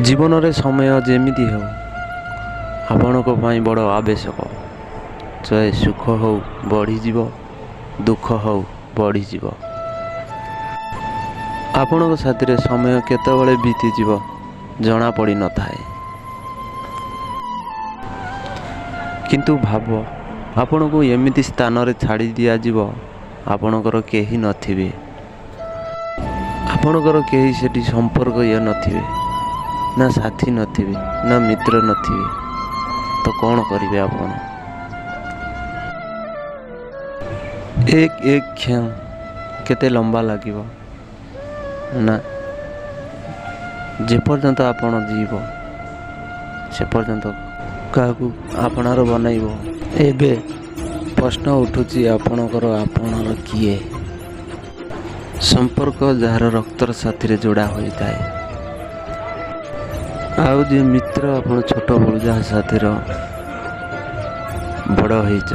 ଜୀବନରେ ସମୟ ଯେମିତି ହେଉ ଆପଣଙ୍କ ପାଇଁ ବଡ଼ ଆବଶ୍ୟକ। ଚାହେ ସୁଖ ହେଉ ବଢ଼ିଯିବ, ଦୁଃଖ ହେଉ ବଢ଼ିଯିବ। ଆପଣଙ୍କ ସାଥିରେ ସମୟ କେତେବେଳେ ବିତିଯିବ ଜଣା ପଡ଼ିନଥାଏ। କିନ୍ତୁ ଭାବ, ଆପଣଙ୍କୁ ଏମିତି ସ୍ଥାନରେ ଛାଡ଼ି ଦିଆଯିବ, ଆପଣଙ୍କର କେହି ନଥିବେ, ଆପଣଙ୍କର କେହି ସେଠି ସମ୍ପର୍କୀୟ ନଥିବେ, ନା ସାଥୀ ନଥିବେ, ନା ମିତ୍ର ନଥିବେ, ତ କ'ଣ କରିବେ ଆପଣ? ଏକ ଏକ କ୍ଷଣ କେତେ ଲମ୍ବା ଲାଗିବ ନା, ଯେପର୍ଯ୍ୟନ୍ତ ଆପଣ ଯିବ ସେ ପର୍ଯ୍ୟନ୍ତ କାହାକୁ ଆପଣାର ବନାଇବ। ଏବେ ପ୍ରଶ୍ନ ଉଠୁଛି, ଆପଣଙ୍କର ଆପଣାର କିଏ? ସମ୍ପର୍କ ଯାହାର ରକ୍ତର ସାଥିରେ ଯୋଡ଼ା ହୋଇଥାଏ, ଆଉ ଯିଏ ମିତ୍ର ଆପଣ ଛୋଟବେଳୁ ଯାହା ସାଥିର ବଡ଼ ହେଇଛ।